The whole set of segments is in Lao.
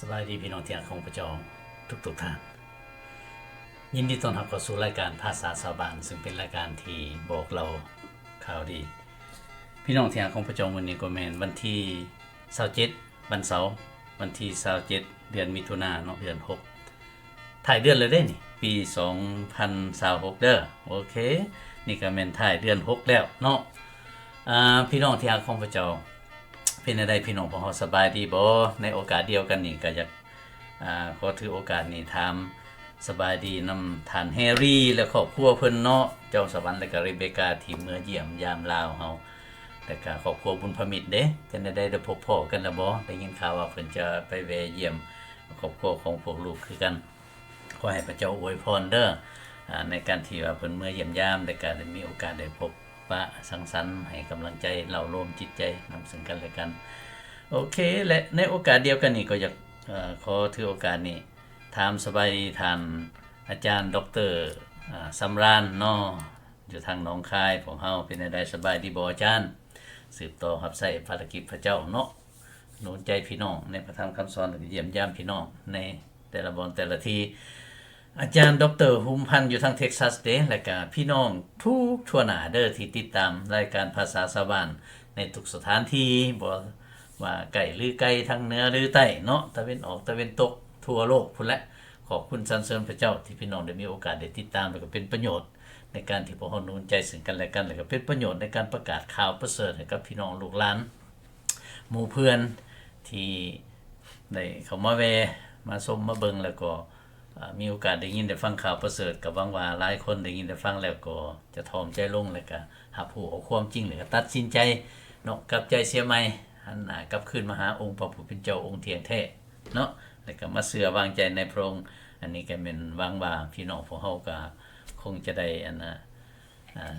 ສະບາຍດີພີ່ນ້ອງທີ່ຮັກຂອງພະເຈົ້າທຸກໆທ່ານ. ຍິນດີຕ້ອນຮັບເຂົ້າສູ່ລາຍການພາສາຊາວບ້ານ, ຊຶ່ງເປັນລາຍການທີ່ບອກເລົ່າຂ່າວດີ. ພີ່ນ້ອງທີ່ຮັກຂອງພະເຈົ້າ, ມື້ນີ້ກໍແມ່ນວັນທີຊາວເຈັດ ວັນເສົາ, ວັນທີຊາວເຈັດ ເດືອນມິຖຸນາເນາະ, ເດືອນຫົກ ທ້າຍເດືອນແລ້ວເດ້ນີ້, ປີສອງພັນຊາວຫົກເດີ. ໂອເຄ, ນີ້ກໍແມ່ນທ້າຍເດືອນຫົກແລ້ວເນາະ. ອາ ພີ່ນ້ອງທີ່ຮັກຂອງພະເຈົ້າ, ເປັນແນວໃດພີ່ນ້ອງພວກເຮົາ ສະບາຍດີບໍ່? ໃນໂອກາດດຽວກັນນີ້ ກໍຢາກ ອາ ຂໍຖືໂອກາດນີ້ຖາມສະບາຍດີນຳທ່ານແຮຣີ ແລະ ຄອບຄົວເພິ່ນເນາະ, ຈອມສະຫວັນ ແລະ ກໍເຣເບກາ ທີ່ເມືອຢ້ຽມຢາມລາວເຮົາ, ແລະ ກໍຄອບຄົວບຸນພະມິດເດ້. ເປັນແນວໃດ ໄດ້ພົບພໍ້ກັນແລ້ວບໍ່? ໄດ້ຍິນຂ່າວວ່າເພິ່ນຈະໄປແວ່ຢ້ຽມຄອບຄົວຂອງພວກລູກຄືກັນ. ຂໍໃຫ້ພະເຈົ້າອວຍພອນເດີ ອາ ໃນການທີ່ວ່າເພິ່ນເມືອຢ້ຽມຢາມ ແລະ ກະໄດ້ມີໂອກາດໄດ້ພົບປະສັງສັນ ໃຫ້ກຳລັງໃຈເລົ້າໂລມຈິດໃຈນຳເຊິ່ງກັນແລະກັນ. ໂອເຄ ແລະ ໃນໂອກາດດຽວກັນນີ້ ກໍຢາກ ເອີ ຂໍຖືໂອກາດນີ້ຖາມສະບາຍດີທ່ານອາຈານ ດອກເຕີ ອາ ສຳລານເນາະ, ຢູ່ທາງໜອງຄາຍພວກເຮົາ. ເປັນແນວໃດ ສະບາຍດີບໍ່ອາຈານ? ສືບຕໍ່ຮັບໃຊ້ພາລະກິດພະເຈົ້າເນາະ. ໜູນໃຈພີ່ນ້ອງໃນພະທຳຄຳສອນ ແລະ ກໍຢ້ຽມຢາມພີ່ນ້ອງໃນແຕ່ລະບ່ອນແຕ່ລະທີ່. ອາຈານ ດອກເຕີ ຫຸມພັນ ຢູ່ທາງເທັກຊັສເດ້ ແລະ ກະພີ່ນ້ອງທຸກທົ່ວໜ້າເດີ ທີ່ຕິດຕາມລາຍການພາສາຊາວບ້ານໃນທຸກສະຖານທີ່, ບໍ່ວ່າໃກ້ຫຼືໄກ, ທາງເໜືອຫຼືໃຕ້ເນາະ, ຕາເວັນອອກ, ຕາເວັນຕົກ, ທົ່ວໂລກພຸ້ນແຫຼະ. ຂອບຄຸນສັນເສີນພະເຈົ້າ ທີ່ພີ່ນ້ອງໄດ້ມີໂອກາດໄດ້ຕິດຕາມ ແລະ ກໍເປັນປະໂຫຍດໃນການທີ່ພວກເຮົາໜູນໃຈເຊິ່ງກັນແລະກັນ, ແລະ ກໍເປັນປະໂຫຍດໃນການປະກາດຂ່າວປະເສີດໃຫ້ກັບພີ່ນ້ອງລູກຫຼານ ໝູ່ເພື່ອນທີ່ໄດ້ເຂົ້າມາແວ່ມາຊົມມາເບິ່ງ ແລ້ວກໍ ເອີ ມີໂອກາດໄດ້ຍິນໄດ້ຟັງຂ່າວປະເສີດ. ກໍຫວັງວ່າຫຼາຍຄົນໄດ້ຍິນໄດ້ຟັງແລ້ວກໍຈະຖ່ອມໃຈລົງ ແລ້ວກໍຮັບຮູ້ເອົາຄວາມຈິງ ແລ້ວກໍຕັດສິນໃຈເນາະ ກັບໃຈເສຍໃໝ່ ຫັນໜ້າກັບຄືນມາຫາອົງພະຜູ້ເປັນເຈົ້າອົງທ່ຽງແທ້ເນາະ ແລ້ວກໍມາເຊື່ອວາງໃຈໃນພະອົງ. ອັນນີ້ກໍແມ່ນຫວັງວ່າພີ່ນ້ອງພວກເຮົາກໍຄົງຈະໄດ້ ອັນນະ ອ່າ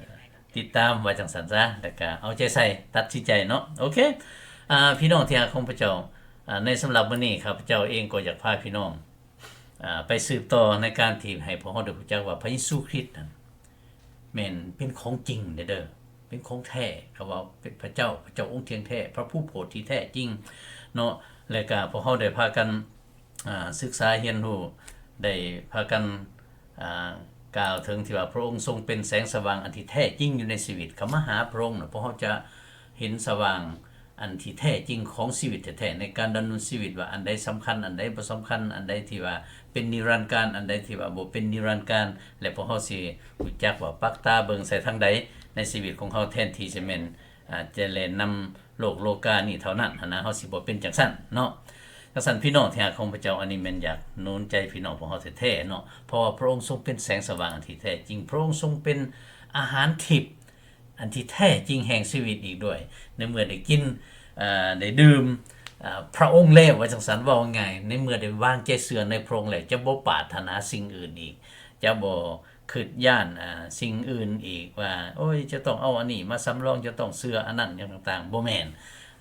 ຕິດຕາມວ່າຈັ່ງຊັ້ນຊະ ແລ້ວກະເອົາໃຈໃສ່ຕັດສິນໃຈເນາະ. ໂອເຄ ອ່າ ພີ່ນ້ອງທີ່ຮັກຂອງພະເຈົ້າ, ອ່າ ໃນສຳລັບມື້ນີ້ ຂ້າພະເຈົ້າເອງກໍຢາກພາພີ່ນ້ອງ ອ່າ ໄປສືບຕໍ່ໃນການທີ່ໃຫ້ພວກເຮົາໄດ້ຮູ້ຈັກວ່າພະເຢຊູຄຣິດນັ້ນແມ່ນເປັນຂອງຈິງເດີ, ເປັນຂອງແທ້. ເຂົາເວົ້າເປັນພະເຈົ້າ, ພະເຈົ້າອົງທ່ຽງແທ້, ພະຜູ້ໂພດທີ່ແທ້ຈິງເນາະ. ແລ້ວກະພວກເຮົາໄດ້ພາກັນ ອ່າ ສຶກສາຮຽນຮູ້, ໄດ້ພາກັນ ອ່າ ກ່າວເຖິງທີ່ວ່າພະອົງຊົງເປັນແສງສະຫວ່າງອັນທີ່ແທ້ຈິງຢູ່ໃນຊີວິດ. ເຂົ້າມາຫາພະອົງນະ ພວກເຮົາຈະເຫັນສະຫວ່າງອັນທີ່ແທ້ຈິງຂອງຊີວິດແທ້ໆ ໃນການດຳເນີນຊີວິດ ວ່າອັນໃດສຳຄັນ, ອັນໃດບໍ່ສຳຄັນ, ອັນໃດທີ່ວ່າເປັນນິລັນການ, ອັນໃດທີ່ວ່າບໍ່ເປັນນິລັນການ ແລະ ພວກເຮົາຊິຮູ້ຈັກວ່າປັກຕາເບິ່ງໃສ່ທາງໃດໃນຊີວິດຂອງເຮົາ ແທນທີ່ຈະແມ່ນ ອາດຈະແລ່ນນຳໂລກໂລການີ້ເທົ່ານັ້ນຫັ້ນນະ, ເຮົາຊິບໍ່ເປັນຈັ່ງຊັ້ນເນາະ. ຈັ່ງຊັ້ນ ພີ່ນ້ອງທີ່ຮັກຂອງພະເຈົ້າ, ອັນນີ້ແມ່ນຢາກໜູນໃຈພີ່ນ້ອງພວກເຮົາແທ້ໆເນາະ, ເພາະວ່າພະອົງຊົງເປັນແສງສະຫວ່າງອັນທີ່ແທ້ຈິງ, ພະອົງຊົງເປັນອາຫານທິບອັນທີ່ແທ້ຈິງແຫ່ງຊີວິດອີກດ້ວຍ. ໃນເມື່ອໄດ້ກິນ ເອີ ໄດ້ດື່ມ ເອີ ພະອົງແລ້ວ ວ່າຈັ່ງຊັ້ນ, ເວົ້າງ່າຍໆ ໃນເມື່ອໄດ້ວາງໃຈເຊື່ອໃນພະອົງແລ້ວ ຈະບໍ່ປາດຖະໜາສິ່ງອື່ນອີກ, ຈະບໍ່ ຄິດຢ້ານ ອາ ສິ່ງອື່ນອີກວ່າ ໂອ້ຍ ຈະຕ້ອງເອົາອັນນີ້ມາສຳລອງ, ຈະຕ້ອງເຊື່ອອັນນັ້ນຫຍັງຕ່າງໆ, ບໍ່ແມ່ນ.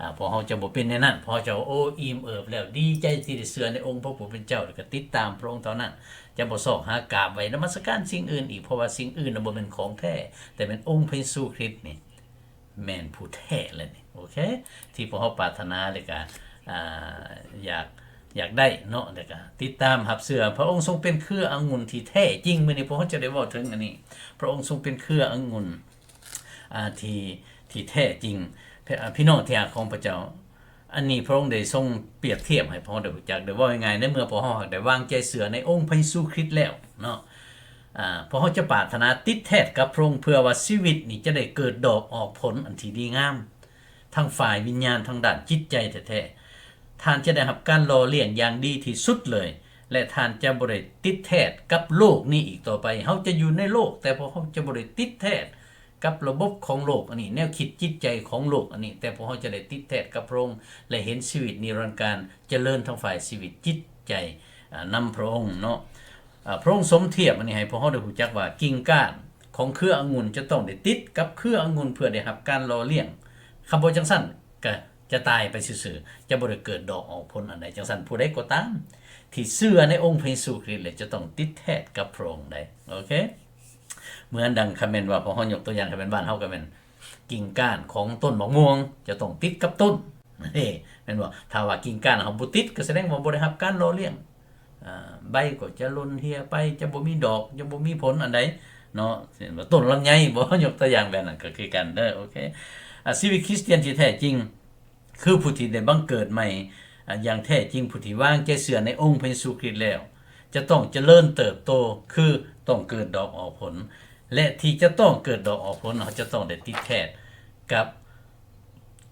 ອາ ພວກເຮົາຈະບໍ່ເປັນແນວນັ້ນ, ພວກເຮົາຈະ ໂອ້ ອີ່ມເອີບແລ້ວ, ດີໃຈທີ່ໄດ້ເຊື່ອໃນອົງພະຜູ້ເປັນເຈົ້າ ແລ້ວກໍຕິດຕາມພະອົງເທົ່ານັ້ນ, ຈະບໍ່ຊອກຫາກາບໄຫວ້ນະມັດສະການສິ່ງອື່ນອີກ, ເພາະວ່າສິ່ງອື່ນນະບໍ່ແມ່ນຂອງແທ້, ແຕ່ແມ່ນອົງພະເຢຊູຄຣິດນີ້ ແມ່ນຜູ້ແທ້ແລ້ວນີ້ ໂອເຄ ທີ່ພວກເຮົາປາດຖະໜາ ແລ້ວກະ ອ່າ ຢາກ ຢາກໄດ້ເນາະ ແລ້ວກະຕິດຕາມຮັບເຊື່ອ. ພະອົງຊົງເປັນເຄືອອະງຸ່ນທີ່ແທ້ຈິງ. ມື້ນີ້ພວກເຮົາຈະໄດ້ເວົ້າເຖິງອັນນີ້, ພະອົງຊົງເປັນເຄືອອະງຸ່ນ ອ່າ ທີ່ ທີ່ແທ້ຈິງ. ພີ່ ພີ່ນ້ອງທີ່ຮັກຂອງພະເຈົ້າ, ອັນນີ້ພະອົງໄດ້ຊົງປຽບທຽບໃຫ້ພວກເຮົາໄດ້ຮູ້ຈັກ ໄດ້ເວົ້າງ່າຍໆ ໃນເມື່ອພວກເຮົາໄດ້ວາງໃຈເຊື່ອໃນອົງພະເຢຊູຄຣິດແລ້ວເນາະ ອາ ພວກເຮົາຈະປາດຖະໜາຕິດແທດກັບພະອົງ ເພື່ອວ່າຊີວິດນີ້ຈະໄດ້ເກີດດອກອອກຜົນອັນທີ່ດີງາມ ທັງຝ່າຍວິນຍານ ທາງດ້ານຈິດໃຈແທ້ໆ. ທ່ານຈະໄດ້ຮັບການຫຼໍ່ລ້ຽງຢ່າງດີທີ່ສຸດເລີຍ ແລະ ທ່ານຈະບໍ່ໄດ້ຕິດແທດກັບໂລກນີ້ອີກຕໍ່ໄປ. ເຮົາຈະຢູ່ໃນໂລກ ແຕ່ພວກເຮົາຈະບໍ່ໄດ້ຕິດແທດ ກັບລະບົບຂອງໂລກອັນນີ້, ແນວຄິດຈິດໃຈຂອງໂລກອັນນີ້, ແຕ່ພວກເຮົາຈະໄດ້ຕິດແທດກັບພະອົງ ແລະ ເຫັນຊີວິດນິລັນການ, ຈະເລີນທາງຝ່າຍຊີວິດຈິດໃຈ ອາ ນຳພະອົງເນາະ. ອາ ພະອົງສົມທຽບອັນນີ້ໃຫ້ພວກເຮົາໄດ້ຮູ້ຈັກວ່າ ກິ່ງກ້ານຂອງເຄືອອະງຸ່ນຈະຕ້ອງໄດ້ຕິດກັບເຄືອອະງຸ່ນ ເພື່ອໄດ້ຮັບການຫຼໍ່ລ້ຽງ. ຄັນບໍ່ຈັ່ງຊັ້ນກະຈະຕາຍໄປຊື່ໆ, ຈະບໍ່ໄດ້ເກີດດອກອອກຜົນອັນໃດ. ຈັ່ງຊັ້ນ ຜູ້ໃດກໍຕາມທີ່ເຊື່ອໃນອົງພະເຢຊູຄຣິດ ແລະ ຈະຕ້ອງຕິດແທດກັບພະອົງໄດ໋. ໂອເຄ. ເໝືອນດັ່ງ ຄັນແມ່ນວ່າພວກເຮົາຍົກຕົວຢ່າງ ຄັນແມ່ນບ້ານເຮົາກໍແມ່ນ ກິ່ງກ້ານຂອງຕົ້ນໝາກມ່ວງຈະຕ້ອງຕິດກັບຕົ້ນ ເດ້ ແມ່ນບໍ່? ຖ້າວ່າກິ່ງກ້ານເຮົາບໍ່ຕິດ ກໍສະແດງວ່າບໍ່ໄດ້ຮັບການຫຼໍ່ລ້ຽງ. ອາ ໃບກໍຈະຫຼົ່ນເຫ່ຍໄປ, ຈະບໍ່ມີດອກ, ຈະບໍ່ມີຜົນອັນໃດເນາະ. ເຊັ່ນວ່າຕົ້ນລຳໄຍບໍ? ຍົກຕົວຢ່າງແບບນັ້ນກໍຄືກັນເດີ. ໂອເຄ ອາ ຊີວິດຄຣິສຕຽນທີ່ແທ້ຈິງ ຄືຜູ້ທີ່ໄດ້ບັງເກີດໃໝ່ ອາ ຢ່າງແທ້ຈິງ, ຜູ້ທີ່ວາງໃຈເຊື່ອໃນອົງພະເຢຊູຄຣິດແລ້ວ ຈະຕ້ອງຈະເລີນເຕີບໂຕ, ຄືຕ້ອງເກີດດອກອອກຜົນ. ແລະ ທີ່ຈະຕ້ອງເກີດດອກອອກຜົນ, ເຮົາຈະຕ້ອງໄດ້ຕິດແທດກັບ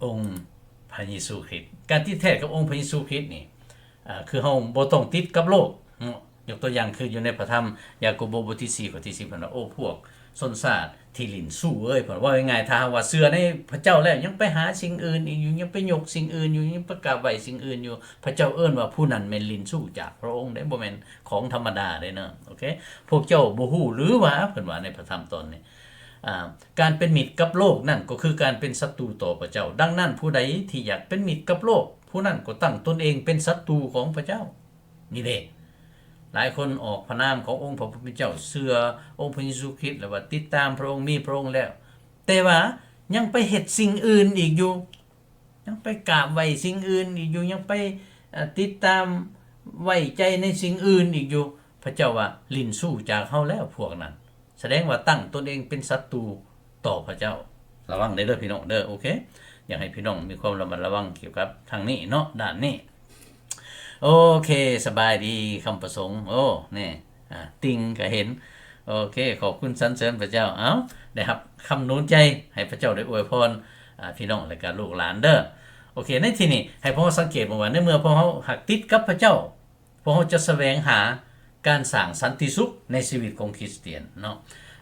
ອົງພະເຢຊູຄຣິດ. ການຕິດແທດກັບອົງພະເຢຊູຄຣິດນີ້ ອາ ຄືເຮົາບໍ່ຕ້ອງຕິດກັບໂລກເນາະ. ຍົກຕົວຢ່າງຄືຢູ່ໃນພະທຳຢາໂກໂບ ບົດທີສີ່ ຂໍ້ທີສິບ ເພິ່ນວ່າ ໂອ້ ພວກຊົນຊາດທີ່ຫຼິ້ນຊູ້ເອີຍ, ເພິ່ນເວົ້າງ່າຍໆ ຖ້າຫາກວ່າເຊື່ອໃນພະເຈົ້າແລ້ວ ຍັງໄປຫາສິ່ງອື່ນອີກຢູ່, ຍັງໄປຍົກສິ່ງອື່ນຢູ່, ຍັງໄປກາບໄຫວ້ສິ່ງອື່ນຢູ່, ພະເຈົ້າເອີ້ນວ່າຜູ້ນັ້ນແມ່ນຫຼິ້ນຊູ້ຈາກພະອົງເດ້, ບໍ່ແມ່ນຂອງທຳມະດາເດ້ເນາະ. ໂອເຄ ພວກເຈົ້າບໍ່ຮູ້ຫຼືວ່າ, ເພິ່ນວ່າໃນພະທຳຕອນນີ້ ອາ ການເປັນມິດກັບໂລກນັ້ນ ກໍຄືການເປັນສັດຕູຕໍ່ພະເຈົ້າ. ດັ່ງນັ້ນ ຜູ້ໃດທີ່ຢາກເປັນມິດກັບໂລກ, ຜູ້ນັ້ນກໍຕັ້ງຕົນເອງເປັນສັດຕູຂອງພະເຈົ້າ. ນີ້ເດ້ ຫຼາຍຄົນອອກພະນາມຂອງອົງພະຜູ້ເປັນເຈົ້າ, ເຊື່ອອົງພະເຢຊູຄຣິດ ແລະ ວ່າຕິດຕາມພະອົງ, ມີພະອົງແລ້ວ, ແຕ່ວ່າຍັງໄປເຮັດສິ່ງອື່ນອີກຢູ່, ຍັງໄປກາບໄຫວ້ສິ່ງອື່ນອີກຢູ່, ຍັງໄປ ເອີ ຕິດຕາມໄວ້ໃຈໃນສິ່ງອື່ນອີກຢູ່. ພະເຈົ້າວ່າ ຫຼິ້ນຊູ້ຈາກເຮົາແລ້ວພວກນັ້ນ. ສະແດງວ່າຕັ້ງຕົນເອງເປັນສັດຕູຕໍ່ພະເຈົ້າ. ລະວັງເດີ ເດີພີ່ນ້ອງເດີ. ໂອເຄ ຢາກໃຫ້ພີ່ນ້ອງມີຄວາມລະມັດລະວັງກ່ຽວກັບທາງນີ້ເນາະ, ດ້ານນີ້. ໂອເຄ ສະບາຍດີຄຳປະສົງ. ໂອ້ ນີ້ ອາ ຕິ່ງກໍເຫັນ. ໂອເຄ ຂອບຄຸນສັນເສີນພະເຈົ້າ. ເອົ້າ ໄດ້ຮັບຄຳໜູນໃຈ, ໃຫ້ພະເຈົ້າໄດ້ອວຍພອນ ອາ ພີ່ນ້ອງ ແລະ ກະລູກຫຼານເດີ. ໂອເຄ ໃນທີ່ນີ້ໃຫ້ພວກເຮົາສັງເກດເບິ່ງວ່າ ໃນເມື່ອພວກເຮົາຫາກຕິດກັບພະເຈົ້າ, ພວກເຮົາຈະສະແຫວງຫາການສ້າງສັນຕິສຸກໃນຊີວິດຂອງຄຣິສຕຽນເນາະ.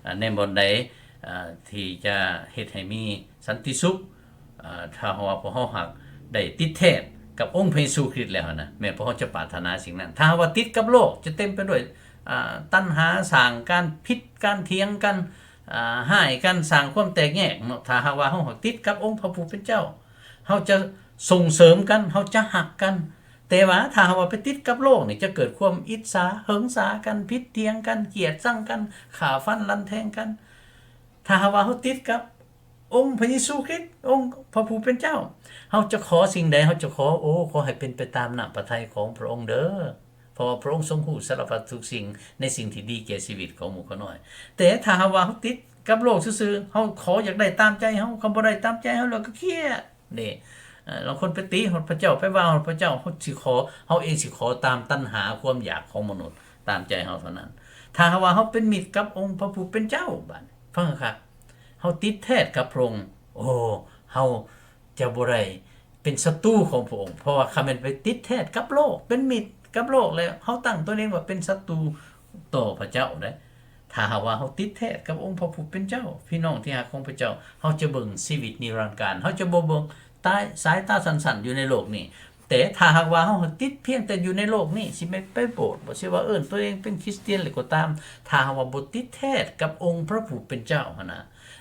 ອາ ໃນບ່ອນໃດ ອາ ທີ່ຈະເຮັດໃຫ້ມີສັນຕິສຸກ, ອາ ຖ້າຫາກວ່າພວກເຮົາຫາກໄດ້ຕິດແທດກັບອົງພະເຢຊູຄຣິດແລ້ວຫັ້ນນະ, ແມ່ນພວກເຮົາຈະປາດຖະໜາສິ່ງນັ້ນ. ຖ້າຫາກວ່າຕິດກັບໂລກ ຈະເຕັມໄປດ້ວຍ ອາ ຕັນຫາ, ສ້າງການຜິດ, ການຖຽງກັນ, ອາ ຮ້າຍກັນ, ສ້າງຄວາມແຕກແຍກເນາະ. ຖ້າຫາກວ່າເຮົາຫາກຕິດກັບອົງພະຜູ້ເປັນເຈົ້າ, ເຮົາຈະສົ່ງເສີມກັນ, ເຮົາຈະຮັກກັນ. ແຕ່ວ່າຖ້າຫາກວ່າໄປຕິດກັບໂລກນີ້ ຈະເກີດຄວາມອິດສາ, ເຫິງສາກັນ, ຜິດຖຽງກັນ, ກຽດຊັງກັນ, ຂ້າຟັນລັນແທງກັນ. ຖ້າຫາກວ່າເຮົາຕິດກັບອົງພະເຢຊູຄຣິດ, ອົງພະຜູ້ເປັນເຈົ້າ, ເຮົາຈະຂໍສິ່ງໃດ, ເຮົາຈະຂໍ, ໂອ້ ຂໍໃຫ້ເປັນໄປຕາມນ້ຳພະໄທຂອງພະອົງເດີ, ເພາະວ່າພະອົງຊົງຮູ້ສາລະພັດທຸກສິ່ງ ໃນສິ່ງທີ່ດີແກ່ຊີວິດຂອງໝູ່ຂ້ານ້ອຍ. ແຕ່ຖ້າຫາກວ່າເຮົາຕິດກັບໂລກຊື່ໆ, ເຮົາຂໍຢາກໄດ້ຕາມໃຈເຮົາ, ຄັນບໍ່ໄດ້ຕາມໃຈເຮົາແລ້ວກໍຄຽດ. ນີ້ ເອີ ລາງຄົນໄປຕິຮອດພະເຈົ້າ, ໄປວ່າຮອດພະເຈົ້າ, ເຮົາຊິຂໍ, ເຮົາເອງຊິຂໍຕາມຕັນຫາຄວາມຢາກຂອງມະນຸດ, ຕາມໃຈເຮົາເທົ່ານັ້ນ. ຖ້າຫາກວ່າເຮົາເປັນມິດກັບອົງພະຜູ້ເປັນເຈົ້າ, ບາດນີ້ ຟັງຄັກ, ເຮົາຕິດແທດກັບພະອົງ, ໂອ້ ເຮົາຈະບໍ່ໄດ້ເປັນສັດຕູຂອງພະອົງ, ເພາະວ່າຄັນແມ່ນໄປຕິດແທດກັບໂລກ, ເປັນມິດກັບໂລກແລ້ວ, ເຮົາຕັ້ງຕົນເອງວ່າເປັນສັດຕູຕໍ່ພະເຈົ້າເດ້. ຖ້າຫາກວ່າເຮົາຕິດແທດກັບອົງພະຜູ້ເປັນເຈົ້າ, ພີ່ນ້ອງທີ່ຮັກຂອງພະເຈົ້າ, ເຮົາຈະເບິ່ງຊີວິດນິລັນການ, ເຮົາຈະບໍ່ເບິ່ງຕາ ສາຍຕາສັ້ນໆຢູ່ໃນໂລກນີ້. ແຕ່ຖ້າຫາກວ່າເຮົາຕິດພຽງແຕ່ຢູ່ໃນໂລກນີ້, ຊິແມ່ນໄປໂບດບໍ, ຊິວ່າເອີ້ນຕົວເອງເປັນຄຣິສຕຽນແລ້ວກໍຕາມ, ຖ້າຫາກວ່າບໍ່ຕິດແທດກັບອົງພະຜູ້ເປັນເຈົ້າຫັ້ນນະ,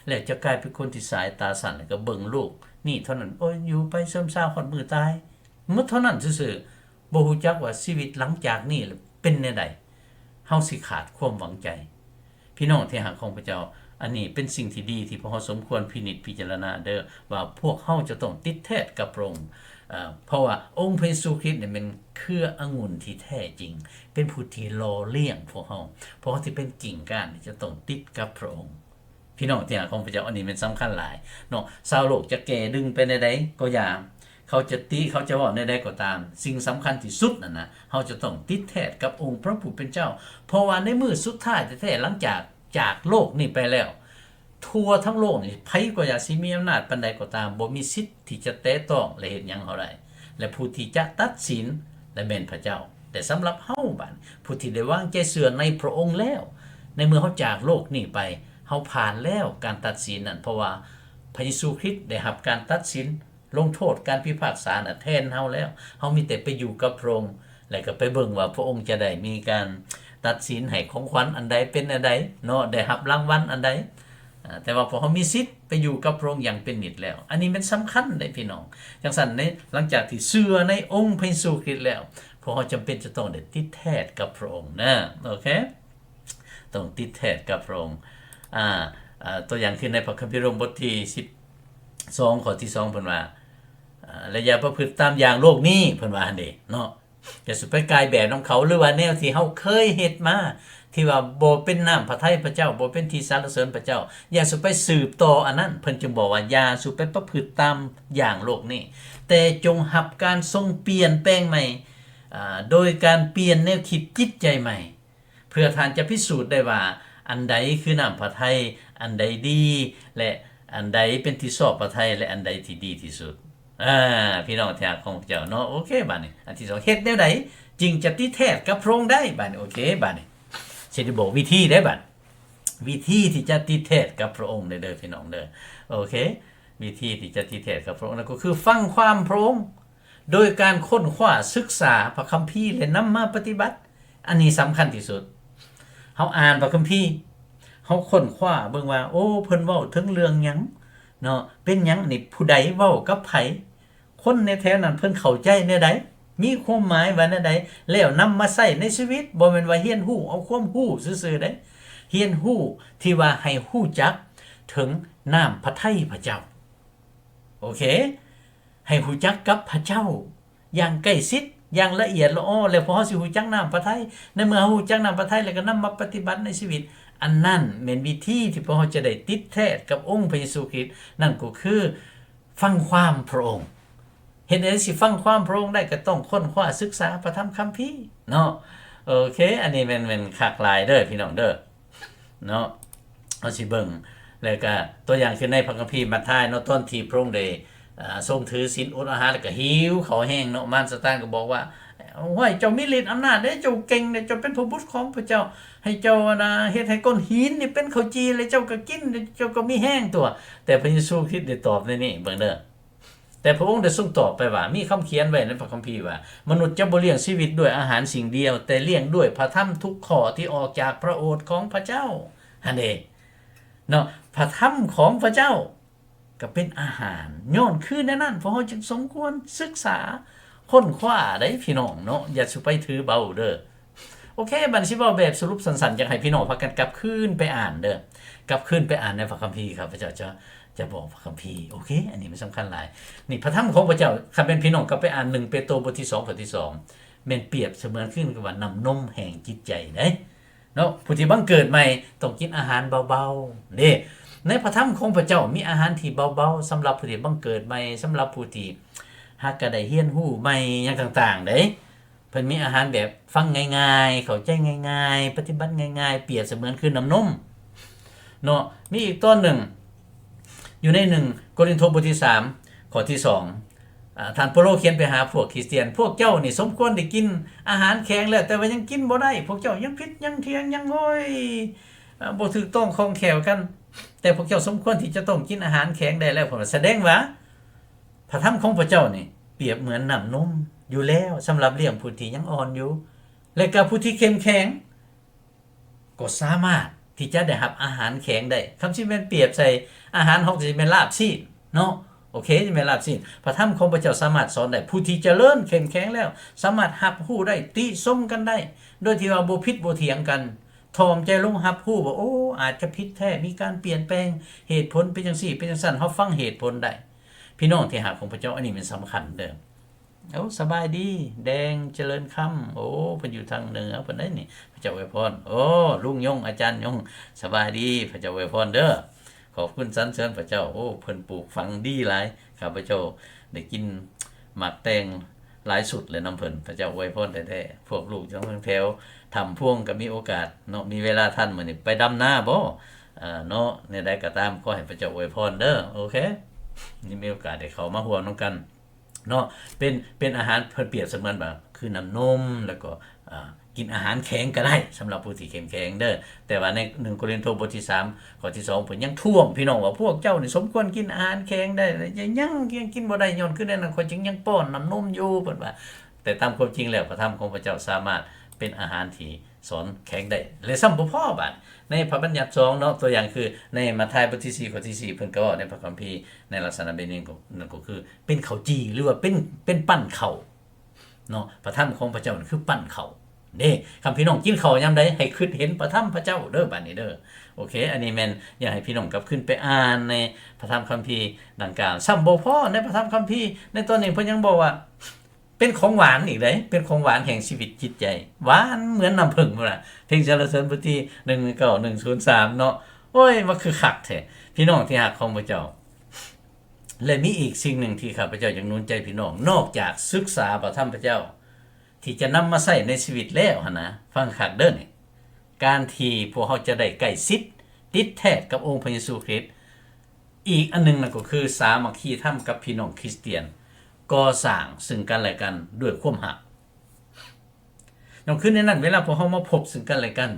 ແລ້ວຈະກາຍເປັນຄົນທີ່ສາຍຕາສັ້ນ ແລ້ວກໍເບິ່ງໂລກນີ້ເທົ່ານັ້ນ, ໂອ້ຍ ຢູ່ໄປເສີມຊາວຮອດມື້ຕາຍ, ໝົດເທົ່ານັ້ນຊື່ໆ. ບໍ່ຮູ້ຈັກວ່າຊີວິດຫຼັງຈາກນີ້ເປັນແນວໃດ, ເຮົາຊິຂາດຄວາມຫວັງໃຈ. ພີ່ນ້ອງທີ່ຮັກຂອງພະເຈົ້າ, ອັນນີ້ເປັນສິ່ງທີ່ດີທີ່ພວກເຮົາສົມຄວນພິນິດພິຈາລະນາເດີ້, ວ່າພວກເຮົາຈະຕ້ອງຕິດແທດກັບພະອົງ, ເພາະວ່າອົງພະເຢຊູຄຣິດນີ້ແມ່ນເຄືອອະງຸ່ນທີ່ແທ້ຈິງ, ເປັນຜູ້ທີ່ຫຼໍ່ລ້ຽງພວກເຮົາ. ພວກເຮົາທີ່ເປັນກິ່ງກ້ານຈະຕ້ອງຕິດກັບພະອົງ. ພີ່ນ້ອງທີ່ຮັກຂອງພະເຈົ້າ, ອັນນີ້ແມ່ນສຳຄັນຫຼາຍເນາະ. ຊາວໂລກຈະແກ່ດຶງໄປແນວໃດກໍຢ່າ, ເຂົາຈະຕິ, ເຂົາຈະເວົ້າແນວໃດກໍຕາມ, ສິ່ງສຳຄັນທີ່ສຸດນັ້ນນະ, ເຮົາຈະຕ້ອງຕິດແທດກັບອົງພະຜູ້ເປັນເຈົ້າ, ເພາະວ່າໃນມື້ສຸດທ້າຍແທ້ໆ ຫຼັງຈາກຈາກໂລກນີ້ໄປແລ້ວ, ທົ່ວທັງໂລກນີ້ ໃຜກໍຢ່າຊິມີອຳນາດປານໃດກໍຕາມ, ບໍ່ມີສິດທີ່ຈະແຕະຕ້ອງ ແລະ ເຮັດຫຍັງເຮົາໄດ້, ແລະ ຜູ້ທີ່ຈະຕັດສິນ ແລະ ແມ່ນພະເຈົ້າ. ແຕ່ສຳລັບເຮົາ, ບາດ ຜູ້ທີ່ໄດ້ວາງໃຈເຊື່ອໃນພະອົງແລ້ວ, ໃນເມື່ອເຮົາຈາກໂລກນີ້ໄປ, ເຮົາຜ່ານແລ້ວການຕັດສິນນັ້ນ, ເພາະວ່າພະເຢຊູຄຣິດໄດ້ຮັບການຕັດສິນ ລົງໂທດການພິພາກສານະແທນເຮົາແລ້ວ. ເຮົາມີແຕ່ໄປຢູ່ກັບພະອົງ ແລ້ວກໍໄປເບິ່ງວ່າພະອົງຈະໄດ້ມີການຕັດສິນໃຫ້ຂອງຂວັນອັນໃດ ເປັນແນວໃດເນາະ, ໄດ້ຮັບລາງວັນອັນໃດ. ອາ ແຕ່ວ່າພວກເຮົາມີສິດໄປຢູ່ກັບພະອົງຢ່າງເປັນນິດແລ້ວ. ອັນນີ້ແມ່ນສຳຄັນເດ້ພີ່ນ້ອງ. ຈັ່ງຊັ້ນ ໃນ ຫຼັງຈາກທີ່ເຊື່ອໃນອົງພະເຢຊູຄຣິດແລ້ວ, ພວກເຮົາຈຳເປັນຈະຕ້ອງໄດ້ຕິດແທດກັບພະອົງເນາະ. ໂອເຄ ຕ້ອງຕິດແທດກັບພະອົງ. ອາ ອາ ຕົວຢ່າງຄືໃນພະຄຳພີໂຣມບົດທີສິບສອງ ຂໍ້ທີສອງ ເພິ່ນວ່າ ເອີ ແລະຢ່າປະພຶດຕາມຢ່າງໂລກນີ້ ເພິ່ນວ່າຫັ້ນເດເນາະ. ຢ່າສູ່ໄປກາຍແບບນຳເຂົາ ຫຼືວ່າແນວທີ່ເຮົາເຄີຍເຮັດມາ ທີ່ວ່າບໍ່ເປັນນ້ຳພະໄທພະເຈົ້າ ບໍ່ເປັນທີ່ສັນລະເສີນພະເຈົ້າ ຢ່າສູ່ໄປສືບຕໍ່ອັນນັ້ນ. ເພິ່ນຈຶ່ງບອກວ່າ ຢ່າສູ່ໄປປະພຶດຕາມຢ່າງໂລກນີ້ ແຕ່ຈົ່ງຮັບການຊົງປ່ຽນແປງໃໝ່ ອາ ໂດຍການປ່ຽນແນວຄິດຈິດໃຈໃໝ່ ເພື່ອທ່ານຈະພິສູດໄດ້ວ່າ ອັນໃດຄືນ້ຳພະໄທ ອັນໃດດີ ແລະ ອັນໃດເປັນທີ່ຊອບພະໄທ ແລະ ອັນໃດທີ່ດີທີ່ສຸດ. ອາ ພີ່ນ້ອງທີ່ຮັກຂອງພະເຈົ້າເນາະ ໂອເຄ ບາດນີ້ ອັນທີສອງ ເຮັດແນວໃດຈຶ່ງຈະຕິດແທດກັບພະອົງໄດ້? ບາດນີ້ ໂອເຄ ບາດນີ້ ຊິໄດ້ບອກວິທີເດ້ ບາດ ວິທີທີ່ຈະຕິດແທດກັບພະອົງເດີ ເດີ ພີ່ນ້ອງເດີ ໂອເຄ. ວິທີທີ່ຈະຕິດແທດກັບພະອົງນັ້ນກໍຄືຟັງຄວາມພະອົງ ໂດຍການຄົ້ນຄວ້າສຶກສາພະຄຳພີ ແລະ ນຳມາປະຕິບັດ. ອັນນີ້ສຳຄັນທີ່ສຸດ. ເຮົາອ່ານພະຄຳພີ ເຮົາຄົ້ນຄວ້າເບິ່ງວ່າ ໂອ້ ເພິ່ນເວົ້າເຖິງເລື່ອງຫຍັງເນາະ ເປັນຫຍັງນີ້ ຜູ້ໃດເວົ້າກັບໃຜ ຄົນໃນແຖວນັ້ນເພິ່ນເຂົ້າໃຈແນວໃດ ມີຄວາມໝາຍວ່າແນວໃດ ແລ້ວນຳມາໃຊ້ໃນຊີວິດ. ບໍ່ແມ່ນວ່າຮຽນຮູ້ເອົາຄວາມຮູ້ຊື່ໆເດ້ ຮຽນຮູ້ທີ່ວ່າໃຫ້ຮູ້ຈັກເຖິງນ້ຳພະໄທພະເຈົ້າ. ໂອເຄ ໃຫ້ຮູ້ຈັກກັບພະເຈົ້າຢ່າງໃກ້ຊິດ ຢ່າງລະອຽດລະອໍ ແລ້ວພວກເຮົາຊິຮູ້ຈັກນ້ຳພະໄທ. ໃນເມື່ອເຮົາຮູ້ຈັກນ້ຳພະໄທ ແລ້ວກໍນຳມາປະຕິບັດໃນຊີວິດ ອັນນັ້ນແມ່ນວິທີທີ່ພວກເຮົາຈະໄດ້ຕິດແທດກັບອົງພະເຢຊູຄຣິດ ນັ້ນກໍຄືຟັງຄວາມພະອົງ. ເຮັດໃດຊິຟັງຄວາມພະອົງໄດ້ ກໍຕ້ອງຄົ້ນຄວ້າສຶກສາພະທຳຄຳພີເນາະ. ໂອເຄ ອັນນີ້ແມ່ນ ແມ່ນຄັກຫຼາຍເດີ ພີ່ນ້ອງເດີ. ເນາະ ເຮົາຊິເບິ່ງ ແລ້ວກະຕົວຢ່າງຄືໃນພະຄຳພີມັດທາຍເນາະ ຕອນທີ່ພະອົງໄດ້ ອາ ຊົງຖືສິນ ອົດອາຫານ ແລ້ວກະຫິວເຂົ້າແຮງເນາະ ມານຊາຕານກໍບອກວ່າ ໂອ້ຍ ເຈົ້າມີລິດອຳນາດເດ້ ເຈົ້າເກັ່ງເດ້ ເຈົ້າເປັນພະບຸດຂອງພະເຈົ້າ ໃຫ້ເຈົ້າ ອັນນ່າ ເຮັດໃຫ້ກ້ອນຫີນນີ້ເປັນເຂົ້າຈີ່ ແລ້ວເຈົ້າກໍກິນ ເຈົ້າກໍມີແຮງຕົວະ. ແຕ່ພະເຢຊູຄຣິດໄດ້ຕອບໃນນີ້ ເບິ່ງເດີ ແຕ່ພະອົງໄດ້ຊົງຕອບໄປວ່າ ມີຄຳຂຽນໄວ້ໃນພະຄຳພີວ່າ ມະນຸດຈະບໍ່ລ້ຽງຊີວິດດ້ວຍອາຫານສິ່ງດຽວ ແຕ່ລ້ຽງດ້ວຍພະທຳທຸກຂໍ້ທີ່ອອກຈາກພະໂອດຂອງພະເຈົ້າ ຫັ້ນເດເນາະ. ພະທຳຂອງພະເຈົ້າກໍເປັນອາຫານ ຍ້ອນຄືແນວນັ້ນ ພວກເຮົາຈຶ່ງສົມຄວນສຶກສາຄົ້ນຄວ້າໄດ໋ ພີ່ນ້ອງເນາະ ຢ່າສູ່ໄປຖືເບົາເດີ. ໂອເຄ ບັດນີ້ຊິເວົ້າແບບສະຫຼຸບສັ້ນໆ ຢາກໃຫ້ພີ່ນ້ອງພາກັນກັບຄືນໄປອ່ານເດີ ກັບຄືນໄປອ່ານໃນພະຄຳພີ ຂ້າພະເຈົ້າຈະ ຈະບອກພະຄຳພີ. ໂອເຄ ອັນນີ້ມັນສຳຄັນຫຼາຍ. ນີ້ ພະທຳຂອງພະເຈົ້າ ຄັນແມ່ນພີ່ນ້ອງກັບໄປອ່ານໜຶ່ງເປໂຕ ບົດທີສອງ ຂໍ້ທີສອງ ແມ່ນປຽບສະເໝືອນຄືກັບວ່ານ້ຳນົມແຫ່ງຈິດໃຈເດ້ເນາະ. ຜູ້ທີ່ບັງເກີດໃໝ່ຕ້ອງກິນອາຫານເບົາໆເດ້. ໃນພະທຳຂອງພະເຈົ້າມີອາຫານທີ່ເບົາໆ ສຳລັບຜູ້ທີ່ບັງເກີດໃໝ່ ສຳລັບຜູ້ທີ່ຫາກະໄດ້ຮຽນຮູ້ໃໝ່ ຫຍັງຕ່າງໆເດ້. ເພິ່ນມີອາຫານແບບຟັງງ່າຍໆ ເຂົ້າໃຈງ່າຍໆ ປະຕິບັດງ່າຍໆ ປຽບສະເໝືອນຄືນ້ຳນົມເນາະ. ມີອີກຕອນໜຶ່ງ ຢູ່ໃນໜຶ່ງໂກລິນໂທ ບົດທີສາມ ຂໍ້ທີສອງ ອາ ທ່ານເປົາໂລຂຽນໄປຫາພວກຄຣິສຕຽນ ພວກເຈົ້ານີ້ສົມຄວນໄດ້ກິນອາຫານແຂງແລ້ວ ແຕ່ວ່າຍັງກິນບໍ່ໄດ້ ພວກເຈົ້າຍັງຜິດຍັງຖຽງ ຍັງ ໂອ້ຍ ອາ ບໍ່ຖືກຕ້ອງຂ້ອງແຂວກັນ ແຕ່ພວກເຈົ້າສົມຄວນທີ່ຈະຕ້ອງກິນອາຫານແຂງໄດ້ແລ້ວ. ເພິ່ນວ່າ ສະແດງວ່າ ພະທຳຂອງພະເຈົ້ານີ້ປຽບເໝືອນນ້ຳນົມຢູ່ແລ້ວ ສຳລັບລ້ຽງຜູ້ທີ່ຍັງອ່ອນຢູ່ ແລະກະຜູ້ທີ່ເຂັ້ມແຂງກໍສາມາດທີ່ຈະໄດ້ຮັບອາຫານແຂງໄດ້. ຄັນຊິແມ່ນປຽບໃສ່ອາຫານເຮົາກໍຊິແມ່ນລາບຊີ້ນເນາະ ໂອເຄ ຊິແມ່ນລາບຊີ້ນ. ພະທຳຂອງພະເຈົ້າສາມາດສອນໄດ້ ຜູ້ທີ່ຈະເລີນເຂັ້ມແຂງແລ້ວ ສາມາດຮັບຮູ້ໄດ້ ຕິຊົມກັນໄດ້ ໂດຍທີ່ວ່າບໍ່ຜິດບໍ່ຖຽງກັນ ຖ່ອມໃຈລົງຮັບຮູ້ວ່າ ໂອ້ ອາດຈະຜິດແທ້ ມີການປ່ຽນແປງ ເຫດຜົນເປັນຈັ່ງຊີ້ ເປັນຈັ່ງຊັ້ນ ເຮົາຟັງເຫດຜົນໄດ້. ພີ່ນ້ອງທີ່ຮັກຂອງພະເຈົ້າ ອັນນີ້ແມ່ນສຳຄັນເດີ. ໂອ້ ສະບາຍດີ ແດງ ຈະເລີນຄຳ ໂອ້ ເພິ່ນຢູ່ທາງເໜືອເພິ່ນໄດ໋ນີ້ ພະເຈົ້າອວຍພອນ. ໂອ້ ລຸງຍົງ ອາຈານຍົງ ສະບາຍດີ ພະເຈົ້າອວຍພອນເດີ. ຂອບຄຸນສັນເສີນພະເຈົ້າ ໂອ້ ເພິ່ນປູກຝັງດີຫຼາຍ ຂ້າພະເຈົ້າໄດ້ກິນໝາກແຕງຫຼາຍຊຸດແລ້ວນຳເພິ່ນ ພະເຈົ້າອວຍພອນແທ້ໆ. ພວກລູກຢູ່ທາງແຖວຖ້ຳພວງກໍມີໂອກາດເນາະ ມີເວລາທັນມື້ນີ້ໄປດຳນາບໍ່ ເນາະ ແນວໃດກໍຕາມ ຂໍໃຫ້ພະເຈົ້າອວຍພອນເດີ ໂອເຄ ນີ້ມີໂອກາດໄດ້ເຂົ້າມາຮ່ວມນຳກັນ ເນາະ ເປັນ ເປັນອາຫານ ເພິ່ນປຽບສະເໝືອນວ່າຄືນ້ຳນົມ ແລ້ວກໍ ອາ ກິນອາຫານແຂງກໍໄດ້ ສຳລັບຜູ້ທີ່ເຂັ້ມແຂງເດີ. ແຕ່ວ່າໃນໜຶ່ງໂກລິນໂທ ບົດທີສາມ ຂໍ້ທີສອງ ເພິ່ນຍັງທ້ວງພີ່ນ້ອງວ່າ ພວກເຈົ້ານີ້ສົມຄວນກິນອາຫານແຂງໄດ້ ແລະ ຍັງ ຍັງກິນບໍ່ໄດ້ ຍ້ອນຄືແນວນັ້ນ ຂ້ອຍຈຶ່ງຍັງປ້ອນນ້ຳນົມຢູ່ ເພິ່ນວ່າ. ແຕ່ຕາມຄວາມຈິງແລ້ວ ພະທຳຂອງພະເຈົ້າສາມາດເປັນອາຫານທີ່ ສອນແຂງໄດ້ ແລະ ຊ້ຳບໍ່ພໍບາດ ໃນພະບັນຍັດສອງເນາະ ຕົວຢ່າງຄືໃນມາທາຍບົດທີສີ່ ຂໍ້ທີສີ່ ເພິ່ນກໍເວົ້າໃນພະຄຳພີໃນລັກສະນະແບບນີ້ ນັ້ນກໍຄືເປັນເຂົ້າຈີ່ ຫຼືວ່າເປັນ ເປັນປັ້ນເຂົ້າເນາະ. ພະທຳຂອງພະເຈົ້ານັ້ນຄືປັ້ນເຂົ້າ ເດ້. ຄັນພີ່ນ້ອງກິນເຂົ້າຍາມໃດ ໃຫ້ຄິດເຫັນພະທຳພະເຈົ້າເດີ້ ບາດນີ້ເດີ້. ໂອເຄ ອັນນີ້ແມ່ນຢາກໃຫ້ພີ່ນ້ອງກັບຄືນໄປອ່ານໃນພະທຳຄຳພີດັ່ງກ່າວ. ຊ້ຳບໍ່ພໍໃນພະທຳຄຳພີໃນຕອນນີ້ ເພິ່ນຍັງບອກວ່າ ເປັນຂອງຫວານອີກເດ້ ເປັນຂອງຫວານແຫ່ງຊີວິດຈິດໃຈ ຫວານເໝືອນນ້ຳເຜິ້ງພຸ້ນລະ. ເພງສັນລະເສີນບົດທີໜຶ່ງເກົ້າ ໜຶ່ງສູນສາມເນາະ. ໂອ້ຍ ມັນຄືຄັກແທ້ ພີ່ນ້ອງທີ່ຮັກຂອງພະເຈົ້າ. ແລະ ມີອີກສິ່ງໜຶ່ງທີ່ຂ້າພະເຈົ້າຢາກໜູນໃຈພີ່ນ້ອງ ນອກຈາກສຶກສາພະທຳພະເຈົ້າ ທີ່ຈະນຳມາໃຊ້ໃນຊີວິດແລ້ວຫັ້ນນະ, ຟັງຄັກເດີ້ນີ້, ການທີ່ພວກເຮົາຈະໄດ້ໃກ້ຊິດ ຕິດແທດກັບອົງພະເຢຊູຄຣິດ, ອີກອັນໜຶ່ງນັ້ນກໍຄືສາມັກຄີທຳກັບພີ່ນ້ອງຄຣິສຕຽນ, ກໍ່ສ້າງເຊິ່ງກັນແລະກັນດ້ວຍຄວາມຮັກ. ຍ້ອນຄືໃນນັ້ນ ເວລາພວກເຮົາມາພົບເຊິ່ງກັນແລະກັນ,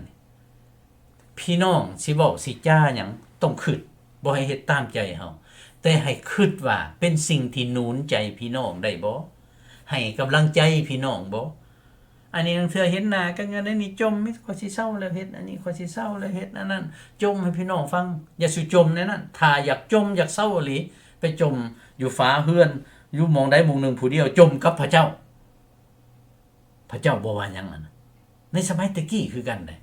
ພີ່ນ້ອງຊິເວົ້າຊິຈາຫຍັງ ຕ້ອງຄິດ, ບໍ່ໃຫ້ເຮັດຕາມໃຈເຮົາ, ແຕ່ໃຫ້ຄິດວ່າເປັນສິ່ງທີ່ໜູນໃຈພີ່ນ້ອງໄດ້ບໍ່? ໃຫ້ກຳລັງໃຈພີ່ນ້ອງບໍ່? ອັນນີ້ລາງເທື່ອເຫັນໜ້າກັນຢູ່ໃນນີ້ຈົ່ມ, ມີຂ້ອຍຊິເຊົາແລ້ວເຮັດອັນນີ້, ຂ້ອຍຊິເຊົາແລ້ວເຮັດອັນນັ້ນ, ຈົ່ມໃຫ້ພີ່ນ້ອງຟັງ. ຢ່າສູ່ຈົ່ມໃນນັ້ນ. ຖ້າຢາກຈົ່ມ ຢາກເຊົາອີ່ຫຼີ, ໄປຈົ່ມຢູ່ຝາເຮືອນ, ຢູ່ໝ່ອງໃດໝ່ອງໜຶ່ງຜູ້ດຽວ, ຈົ່ມກັບພະເຈົ້າ. ພະເຈົ້າບໍ່ວ່າຫຍັງນັ້ນ. ໃນສະໄໝແຕ່ກີ້ຄືກັນເດ້,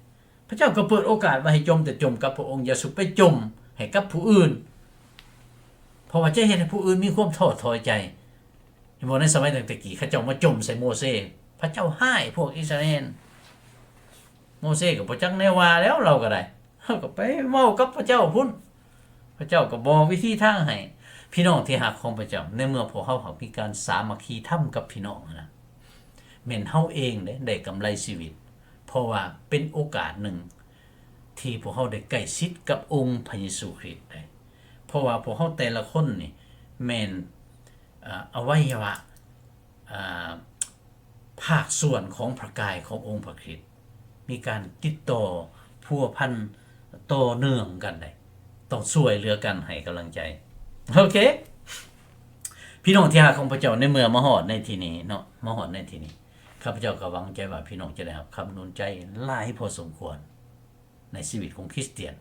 ພະເຈົ້າກໍເປີດໂອກາດວ່າໃຫ້ຈົ່ມ, ແຕ່ຈົ່ມກັບພະອົງ, ຢ່າສູ່ໄປຈົ່ມໃຫ້ກັບຜູ້ອື່ນ, ເພາະວ່າຈະເຮັດໃຫ້ຜູ້ອື່ນມີຄວາມທໍ້ຖອຍໃຈ. ເຫັນບໍ່? ໃນສະໄໝຕັ້ງແຕ່ກີ້ ເຂົາເຈົ້າມາຈົ່ມໃສ່ໂມເຊ, ພະເຈົ້າຮ້າຍພວກອິດສະຣາເອນ. ໂມເຊກໍບໍ່ຈັກແນວວ່າແລ້ວ, ລາວກໍໄດ້, ເຮົາກໍໄປເວົ້າກັບພະເຈົ້າພຸ້ນ. ພະເຈົ້າກໍບອກວິທີທາງໃຫ້. ພີ່ນ້ອງທີ່ຮັກຂອງພະເຈົ້າ, ໃນເມື່ອພວກເຮົາຫາກມີການສາມັກຄີທຳກັບພີ່ນ້ອງນະ, ແມ່ນເຮົາເອງເດ້ ໄດ້ກຳໄລຊີວິດ, ເພາະວ່າເປັນໂອກາດໜຶ່ງທີ່ພວກເຮົາໄດ້ໃກ້ຊິດກັບອົງພະເຢຊູຄຣິດເດ້. ເພາະວ່າພວກເຮົາແຕ່ລະຄົນນີ້ແມ່ນ ອາ ອະໄວຍະວະ ອາ ພາກສ່ວນຂອງພະກາຍຂອງອົງພະຄຣິດ, ມີການຕິດຕໍ່ພົວພັນຕໍ່ເນື່ອງກັນໄດ໋, ຕ້ອງຊ່ວຍເຫຼືອກັນ, ໃຫ້ກຳລັງໃຈ. ໂອເຄ ພີ່ນ້ອງທີ່ຮັກຂອງພະເຈົ້າ, ໃນເມື່ອມາຮອດໃນທີ່ນີ້ເນາະ, ມາຮອດໃນທີ່ນີ້, ຂ້າພະເຈົ້າກໍຫວັງໃຈວ່າພີ່ນ້ອງຈະໄດ້ຮັບຄຳໜູນໃຈຫຼາຍພໍສົມຄວນ ໃນຊີວິດຂອງຄຣິສຕຽນ.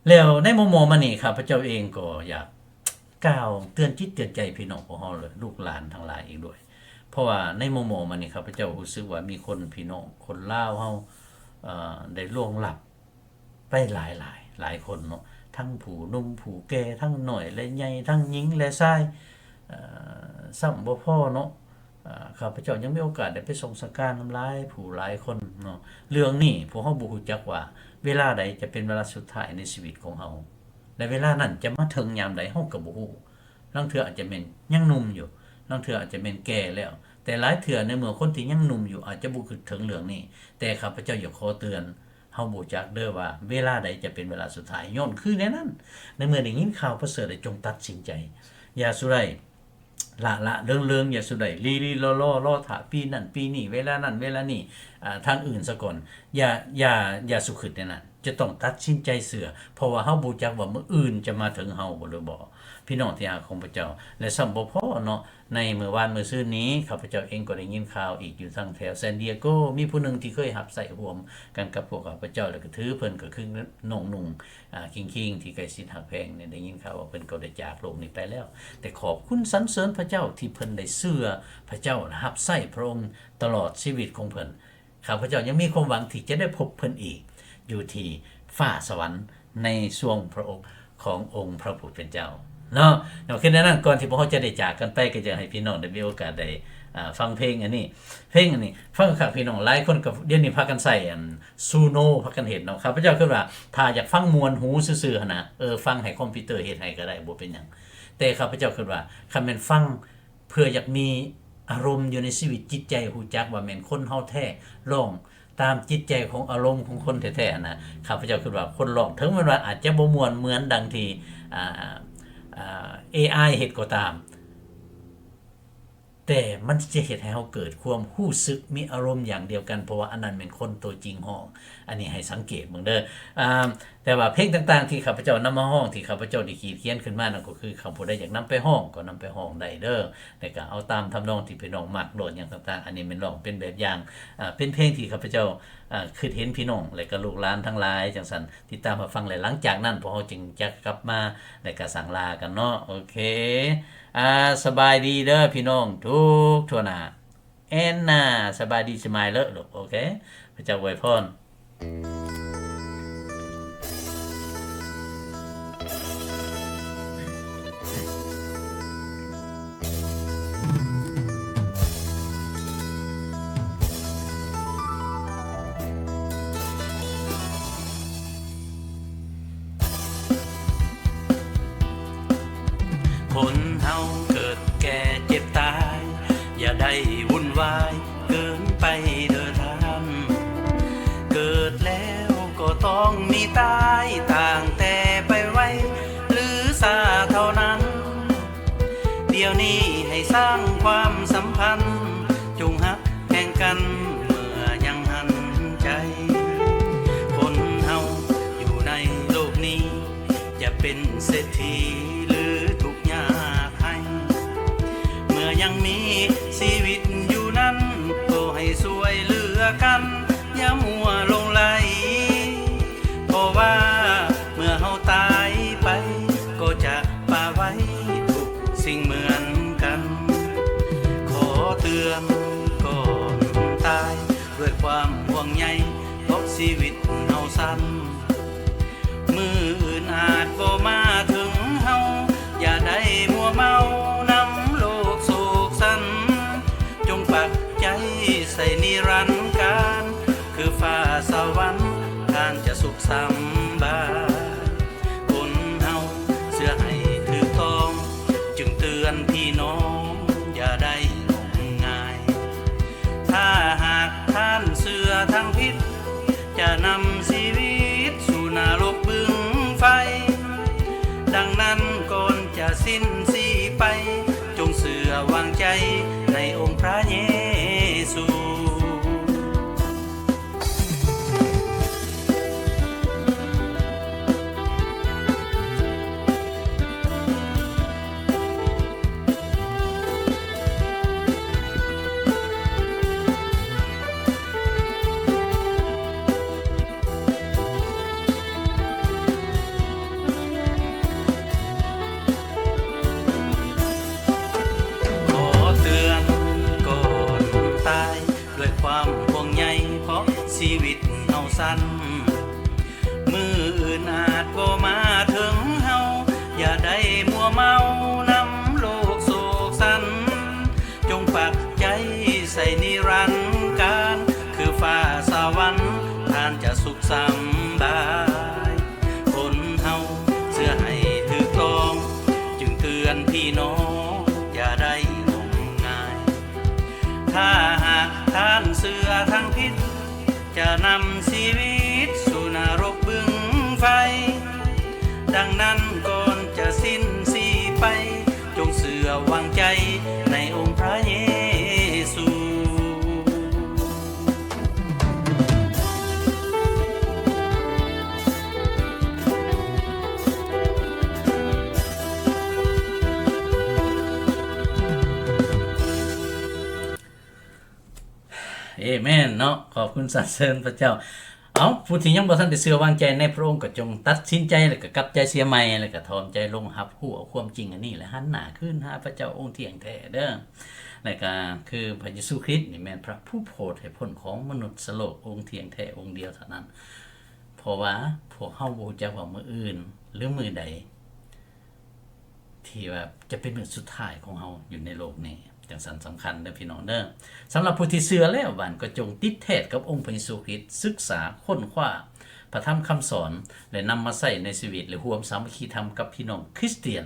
ແລ້ວໃນມໍ່ໆມານີ້ ຂ້າພະເຈົ້າເອງກໍຢາກກ່າວເຕືອນຈິດເຕືອນໃຈພີ່ນ້ອງພວກເຮົາ ແລະ ລູກຫຼານທັງຫຼາຍອີກດ້ວຍ, ເພາະວ່າໃນມໍ່ໆມານີ້ ຂ້າພະເຈົ້າຮູ້ສຶກວ່າມີຄົນ ພີ່ນ້ອງຄົນລາວເຮົາ ເອີ ໄດ້ລ່ວງລັບໄປຫຼາຍໆ ຫຼາຍຄົນເນາະ, ທັງຜູ້ໜຸ່ມຜູ້ແກ່, ທັງນ້ອຍແລະໃຫຍ່, ທັງຍິງແລະຊາຍ, ເອີ ຊ້ຳບໍ່ພໍເນາະ ອາ ຂ້າພະເຈົ້າຍັງມີໂອກາດໄດ້ໄປສົ່ງສັງການນຳຫຼາຍຜູ້ຫຼາຍຄົນເນາະ. ເລື່ອງນີ້ພວກເຮົາບໍ່ຮູ້ຈັກວ່າເວລາໃດຈະເປັນເວລາສຸດທ້າຍໃນຊີວິດຂອງເຮົາ ແລະ ເວລານັ້ນຈະມາເຖິງຍາມໃດເຮົາກໍບໍ່ຮູ້. ລາງເທື່ອອາດຈະແມ່ນຍັງໜຸ່ມຢູ່, ລາງເທື່ອອາດຈະແມ່ນແກ່ແລ້ວ, ແຕ່ຫຼາຍເທື່ອໃນເມື່ອຄົນທີ່ຍັງໜຸ່ມຢູ່ອາດຈະບໍ່ຄິດເຖິງເລື່ອງນີ້, ແຕ່ຂ້າພະເຈົ້າຢາກຂໍເຕືອນ ເຮົາບໍ່ຈັກເດີ້ວ່າເວລາໃດຈະເປັນເວລາສຸດທ້າຍ. ຍ້ອນຄືແນວນັ້ນ, ໃນເມື່ອໄດ້ຍິນຂ່າວປະເສີດແລ້ວ ຈົ່ງຕັດສິນໃຈ. ຢ່າສູ່ໄດ້ລະລະເລີງໆ, ຢ່າສູ່ໄດ້ລີໆລໍໆ ລໍຖ້າປີນັ້ນປີນີ້, ເວລານັ້ນເວລານີ້, ອາ, ທາງອື່ນສາກ່ອນ. ຢ່າ, ຢ່າ, ຢ່າສູ່ຄິດແນວນັ້ນ. ຈະຕ້ອງຕັດສິນໃຈເຊື່ອ, ເພາະວ່າເຮົາບໍ່ຈັກວ່າມື້ອື່ນຈະມາເຖິງເຮົາບໍ່ ຫຼືບໍ່. ພີ່ນ້ອງທີ່ຮັກຂອງພະເຈົ້າ, ແລະ ຊ້ຳບໍ່ພໍເນາະ, ໃນມື້ວານມື້ຊືນນີ້ ຂ້າພະເຈົ້າເອງກໍໄດ້ຍິນຂ່າວອີກ ຢູ່ທາງແຖວຊານດິເອໂກ ມີຜູ້ໜຶ່ງທີ່ເຄີຍຮັບໃຊ້ຮ່ວມກັນກັບພວກຂ້າພະເຈົ້າ ແລະ ກໍຖືເພິ່ນກໍຄືນ້ອງນຸ່ງ ອາ ຄິງໆ ທີ່ໃກ້ຊິດຮັກແພງນີ້ ໄດ້ຍິນຂ່າວວ່າເພິ່ນກໍໄດ້ຈາກໂລກນີ້ໄປແລ້ວ. ແຕ່ຂອບຄຸນສັນເສີນພະເຈົ້າທີ່ເພິ່ນໄດ້ເຊື່ອພະເຈົ້າ ແລະ ຮັບໃຊ້ພະອົງຕະຫຼອດຊີວິດຂອງເພິ່ນ. ຂ້າພະເຈົ້າຍັງມີຄວາມຫວັງທີ່ຈະໄດ້ພົບເພິ່ນອີກ ຢູ່ທີ່ຟ້າສະຫວັນ ໃນຊ່ວງພະໂອກຂອງອົງພະຜູ້ເປັນເຈົ້າເນາະ. ເນາະ ຄືໃນນັ້ນ ກ່ອນທີ່ພວກເຮົາຈະໄດ້ຈາກກັນໄປ ກໍຢາກໃຫ້ພີ່ນ້ອງໄດ້ມີໂອກາດໄດ້ ອາ ຟັງເພງອັນນີ້. ເພງອັນນີ້ ຟັງຄັກພີ່ນ້ອງ, ຫຼາຍຄົນກໍດຽວນີ້ພາກັນໃຊ້ອັນ Suno ພາກັນເຮັດເນາະ. ຂ້າພະເຈົ້າຄິດວ່າ ຖ້າຢາກຟັງມ່ວນຫູຊື່ໆ ຫັ້ນນະ, ເອີ ຟັງໃຫ້ຄອມພິວເຕີເຮັດໃຫ້ກໍໄດ້, ບໍ່ເປັນຫຍັງ. ແຕ່ຂ້າພະເຈົ້າຄິດວ່າ ຄັນແມ່ນຟັງ ເພື່ອຢາກມີອາລົມຢູ່ໃນຊີວິດຈິດໃຈ, ຮູ້ຈັກວ່າແມ່ນຄົນເຮົາແທ້, ຮ້ອງຕາມຈິດໃຈຂອງອາລົມຂອງຄົນແທ້ໆ ຫັ້ນນະ. ຂ້າພະເຈົ້າຄິດວ່າຄົນຮ້ອງ ເຖິງແມ່ນວ່າອາດຈະບໍ່ມ່ວນເໝືອນດັ່ງທີ່ ອາ ອາ ເອໄອ ເຮັດກໍຕາມ, ແຕ່ມັນຈະເຮັດໃຫ້ເຮົາເກີດຄວາມຮູ້ສຶກ ມີອາລົມຢ່າງດຽວກັນ, ເພາະວ່າອັນນັ້ນແມ່ນຄົນຕົວຈິງຮ້ອງ. ອັນນີ້ໃຫ້ສັງເກດເບິ່ງເດີ້. ອາ ແຕ່ວ່າເພງຕ່າງໆທີ່ຂ້າພະເຈົ້ານຳມາຮ້ອງ ທີ່ຂ້າພະເຈົ້າໄດ້ຂີດຂຽນຂຶ້ນມານັ້ນ ກໍຄືຄັນຜູ້ໃດຢາກນຳໄປຮ້ອງກໍນຳໄປຮ້ອງໄດ້ເດີ້, ແລ້ວກໍເອົາຕາມທຳນອງທີ່ພີ່ນ້ອງມັກໂລດ ຫຍັງຕ່າງໆ. ອັນນີ້ແມ່ນຮ້ອງເປັນແບບຢ່າງ, ອາ ເປັນເພງທີ່ຂ້າພະເຈົ້າ, ອາ ຄິດເຫັນພີ່ນ້ອງ ແລະ ກໍລູກຫຼານທັງຫຼາຍຈັ່ງຊັ້ນ ຕິດຕາມຮັບຟັງ ແລະ ຫຼັງຈາກນັ້ນພວກເຮົາຈຶ່ງຈະກັບມາ ແລະ ກໍສັ່ງລາກັນເນາະ. ໂອເຄ ອາ ສະບາຍດີເດີ້ພີ່ນ້ອງທຸກທົ່ວໜ້າ. ແອນນາ. ສະບາຍດີສະມາຍເລີລູກ. ໂອເຄ ພະເຈົ້າອວຍພອນ. ຄົນເຮົາເກີດແກ່ເຈັບຕາຍ ຢ່າໄດ້ວຸ່ນວາຍເກີນໄປເດີທ່ານ. ເກີດແລ້ວກໍຕ້ອງມີຕາຍ ຕ່າງແຕ່ໄປໄວຫຼືຊ້າເທົ່ານັ້ນ. ດຽວນີ້ໃຫ້ສ້າງຄວາມສຳພັນ ຈົ່ງຮັກແພງກັນເມື່ອຍັງຫັນໃຈ. ຄົນເຮົາຢູ່ໃນໂລກນີ້ ຈະເປັນເສດຖີຫຼືທຸກຍາກໄຮ້ ເມື່ອຍັງມີຊີວິດຢູ່ນັ້ນ ກໍໃຫ້ຊ່ວຍເຫຼືອກັນ ຢ່າມົວຫຼົງໄຫຼ ເພາະວ່າເມື່ອເຮົາຕາຍໄປ ກໍຈະປະໄວ້ທຸກສິ່ງເໝືອນກັນ. ຂໍເຕືອນກ່ອນຕາຍ ດ້ວຍຄວາມຫ່ວງໃຍ ເພາະຊີວິດເຮົາສັ້ນ ມື້ອື່ນອາດບໍ່ມາເຖິງເຮົາ ຢ່າໄດ້ມົວເມົານຳໂລກໂສກສັນ. ຈົ່ງປັກໃຈໃສ່ນິລັນການ ຄືຟ້າສະຫວັນທ່ານຈະສຸກສຳບາຍ. ຄົນເຮົາເຊື່ອໃຫ້ຖືກຕ້ອງ ຈຶ່ງເຕືອນພີ່ນ້ອງຢ່າໄດ້ງົມງາຍ. ຖ້າຫາກທ່ານເຊື່ອທາງຜິດ ຈະນຳຊີວິດສູ່ນະລົກບຶງໄຟ. ດັ່ງນັ້ນກ່ອນຈະສິ້ນຊີບໄປ ຈົ່ງເຊື່ອວາງໃຈໃນອົງພະເຢຊູ. ຂໍເຕືອນກ່ອນຕາຍ ດ້ວຍຄວາມຫ່ວງໃຍ ເພາະຊີວິດເຮົາສັ້ນ ມື້ອື່ນອາດບໍ່ມາເຖິງເຮົາ ຢ່າໄດ້ມົວເມົານຳໂລກໂສກສັນ. ຈົ່ງປັກໃຈໃສ່ນິລັນການ ຄືຟ້າສະຫວັນທ່ານຈະສຸກສຳບາຍ. ຄົນເຮົາເຊື່ອໃຫ້ຖືກຕ້ອງ ຈຶ່ງເຕືອນພີ່ນ້ອງຢ່າໄດ້ງົມງາຍ. ຖ້າຫາກທ່ານເຊື່ອທາງຜິດ ຈະນຳຊີວິດສູ່ນະລົກບຶງໄຟ. ດັ່ງນັ້ນກ່ອນຈະສິ້ນຊີບໄປ ຈົ່ງເຊື່ອວາງໃຈໃນອົງພະເຢຊູ. ເອແມນເນາະ. ຂອບຄຸນສັນເສີນພະເຈົ້າ. ເອົາ, ຜູ້ທີ່ຍັງບໍ່ທັນໄດ້ເຊື່ອວາງໃຈໃນພະອົງ ກໍຈົ່ງຕັດສິນໃຈ ແລ້ວກໍກັບໃຈເສຍໃໝ່ ແລ້ວກໍຖ່ອມໃຈລົງຮັບຮູ້ເອົາຄວາມຈິງອັນນີ້ ແລະ ຫັນໜ້າຄືນຫາພະເຈົ້າອົງທ່ຽງແທ້ເດີ. ແລ້ວກໍຄືພະເຢຊູຄຣິດນີ້ແມ່ນພະຜູ້ໂຜດໃຫ້ພົ້ນຂອງມະນຸດສະໂລກ ອົງທ່ຽງແທ້ອົງດຽວເທົ່ານັ້ນ. ເພາະວ່າພວກເຮົາບໍ່ຮູ້ຈັກວ່າມື້ອື່ນ ຫຼື ມື້ໃດ ທີ່ວ່າຈະເປັນມື້ສຸດທ້າຍຂອງເຮົາຢູ່ໃນໂລກນີ້. ຈັ່ງຊັ້ນສຳຄັນເດີພີ່ນ້ອງເດີ. ສຳລັບຜູ້ທີ່ເຊື່ອແລ້ວ ບາດກໍຈົ່ງຕິດແທດກັບອົງພະເຢຊູຄຣິດ, ສຶກສາຄົ້ນຄວ້າພະທຳຄຳສອນ ແລະ ນຳມາໃຊ້ໃນຊີວິດ ແລະ ຮ່ວມສາມັກຄີທຳກັບພີ່ນ້ອງຄຣິສຕຽນ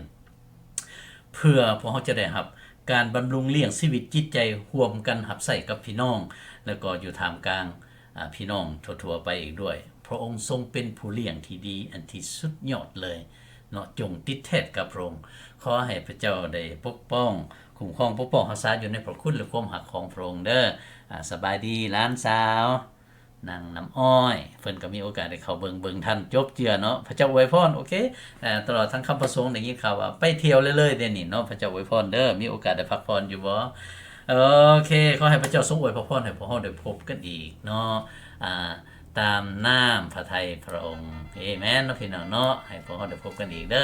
ເພື່ອພວກເຮົາຈະໄດ້ຮັບການບຳລຸງລ້ຽງຊີວິດຈິດໃຈ ຮ່ວມກັນຮັບໃຊ້ກັບພີ່ນ້ອງ ແລະ ກໍຢູ່ທ່າມກາງ ອາ ພີ່ນ້ອງທົ່ວໆໄປອີກດ້ວຍ. ພະອົງຊົງເປັນຜູ້ລ້ຽງທີ່ດີ ອັນທີ່ສຸດຍອດເລີຍເນາະ. ຈົ່ງຕິດແທດກັບພະອົງ. ຂໍໃຫ້ພະເຈົ້າໄດ້ປົກປ້ອງ, ຄຸ້ມຄອງ, ປົກປ້ອງຮັກສາຢູ່ໃນພະຄຸນ ແລະ ຄວາມຮັກຂອງພະອົງເດີ. ອາ ສະບາຍດີຫຼານສາວ ນາງນ້ຳອ້ອຍ, ເພິ່ນກໍມີໂອກາດໄດ້ເຂົ້າເບິ່ງ, ເບິ່ງທັນຈົບເຈື່ອເນາະ. ພະເຈົ້າອວຍພອນ. ໂອເຄ ອາ ຕະຫຼອດທັງຄຳປະສົງ ໄດ້ຍິນຂ່າວວ່າໄປທ່ຽວເລື້ອຍໆເດນີ້ເນາະ. ພະເຈົ້າອວຍພອນເດີ. ມີໂອກາດໄດ້ພັກຜ່ອນຢູ່ບໍ່? ໂອເຄ ຂໍໃຫ້ພະເຈົ້າຊົງອວຍພະພອນໃຫ້ພວກເຮົາໄດ້ພົບກັນອີກເນາະ ອາ ຕາມນ້ຳພະໄທພະອົງ. ເອແມນເນາະ ພີ່ນ້ອງເນາະ. ໃຫ້ພວກເຮົາໄດ້ພົບກັນອີກເດີ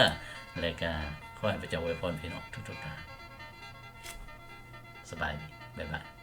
ແລະກະຂໍໃຫ້ພະເຈົ້າອວຍພອນພີ່ນ້ອງທຸກໆທ່ານ. ສະບາຍດີ ບາຍບາຍ.